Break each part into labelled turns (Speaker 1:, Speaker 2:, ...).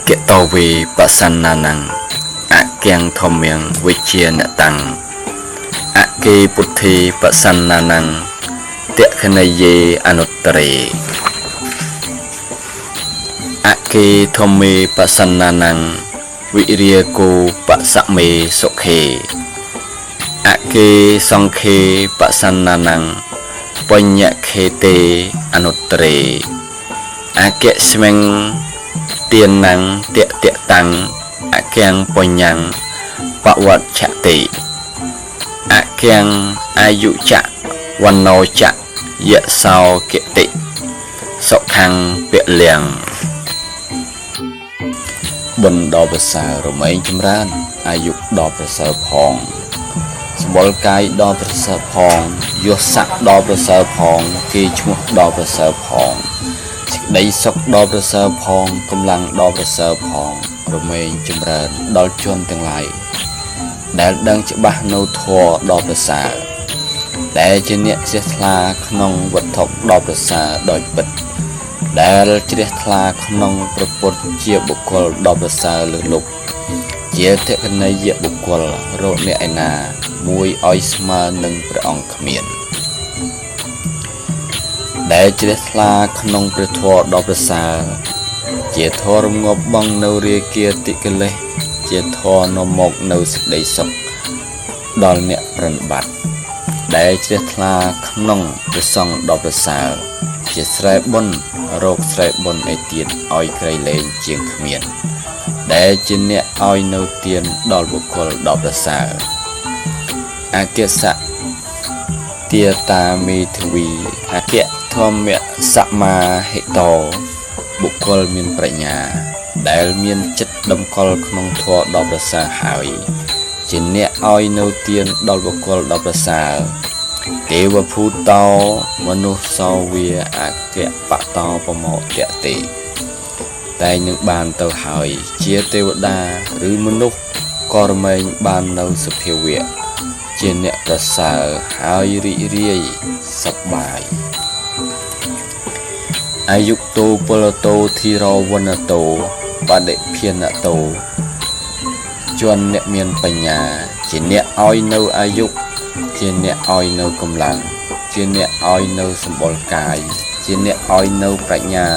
Speaker 1: គតោវេបសន្នានੰអគំធម្មំវិជ្ជានតាំងអគេពុទ្ធីបសន្នានੰតក្ខណយេអនុត្តរេអគេធម្មេបសន្នានੰវិរិយគោបសមេសុខេអគេសង្ឃេបសន្នានੰបញ្ញខេតេអនុត្តរេអគស្មិងទានੰតតតាំងអគំបញ្ញੰបវច្ឆតិអគំអាយុចៈវណ្ណោចៈយសោគតិសុខੰពលៀងបុណ្យដ៏ប្រសើររមែងចម្រើនអាយុដ៏ប្រសើរផងសម្បុរកាយដ៏ប្រសើរផងយស័កដ៏ប្រសើរផងគេឈ្មោះដ៏ប្រសើរផងសេចក្តីសុខដ៏ប្រសើរផងកម្លាំងដ៏ប្រសើរផងរមែងចម្រើនដល់ជនទាំងឡាយដែលដឹងច្បាស់នៅធម៌ដ៏ប្រសើរដែលជាអ្នកជ្រះថ្លាក្នុងវត្ថុដ៏ប្រសើរដោយពិតដែលជ្រះថ្លាក្នុងព្រះពុទ្ធជាបុគ្គលដ៏ប្រសើរលើសលប់ជាតក្កណីយបុគ្គលរកអ្នកឯណាមួយឲ្យស្មើនឹងព្រះអង្គគ្មានដែលជ្រះថ្លាក្នុងព្រះធម៌ដ៏ប្រសើរជាធម៌រងាប់បងនៅរាគាតិកិលេសជាធម៌នាំមកនៅសេចក្តីសុខដល់អ្នកប្រណិប័តដែលជ្រះថ្លាក្នុងព្រះសង្ឃដ៏ប្រសើរជាស្រែបុណ្យរកស្រែបុណ្យឯទៀតឲ្យក្រៃលែងជាងគ្មានដែលជាអ្នកឲ្យនៅទានដល់បុគ្គលដ៏ប្រសើរអគសៈទាតាមេទ្វីអគធម្មសមាហិតោបុគ្គលមានប្រាជ្ញាដែលមានចិត្តតម្កល់ក្នុងធម៌ដ៏ប្រសើរហើយជាអ្នកឲ្យនៅទានដល់បុគ្គលដ៏ប្រសើរទេវភូតោមនុស្សសោវាអគបតោប្រមោទតិតែនឹងបានទៅហើយជាទេវតាឬមនុស្សក៏រមែងបាននៅសភាវៈជាអ្នកប្រសើរហើយរីករាយសប្បាយអាយុតោពលតោធីរវណ្ណតោបដិភានតោជនអ្នកមានបញ្ញាជាអ្នកឲ្យនៅអាយុជាអ្នកឲ្យនៅកម្លាំងជាអ្នកឲ្យនៅសម្បុរកាយជាអ្នកឲ្យនៅប្រាជ្ញា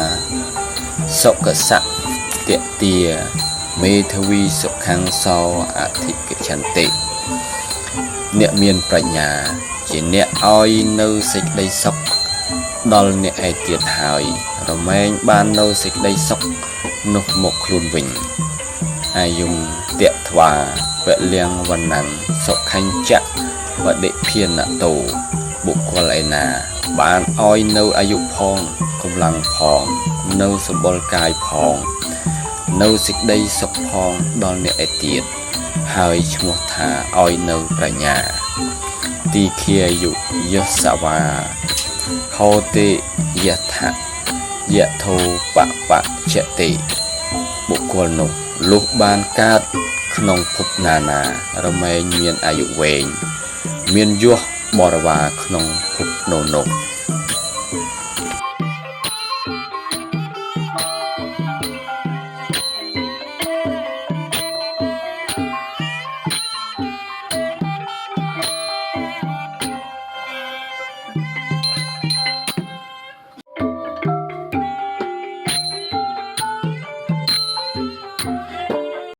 Speaker 1: សុខសៈតទាមេທវីសុខੰសោអធិកឆន្តិអ្នកមានប្រាជ្ញាជាអ្នកឲ្យនៅសេចក្តីសុខដល់អ្នកឯទៀតហើយរមែងបាននៅសេចក្តីសុខនោះមកខ្លួនវិញអាយុតថ្វាពលៀងវណ្ណੰសុខញ្ចៈបដិភានតោបុគ្គលឯណាបានឲ្យនៅអាយុផងកម្លាំងផងនៅសម្បុរកាយផងនៅសេចក្តីសុខផងដល់អ្នកឯទៀតហើយឈ្មោះថាឲ្យនៅប្រាជ្ញាទីខាយុយសវាហោតិយថយធោបបចតិបុគ្គលនោះលុះបានកើតក្នុងភពណានារមែងមានអាយុវែងមានយសបរិវារក្នុងភពនោះនោះ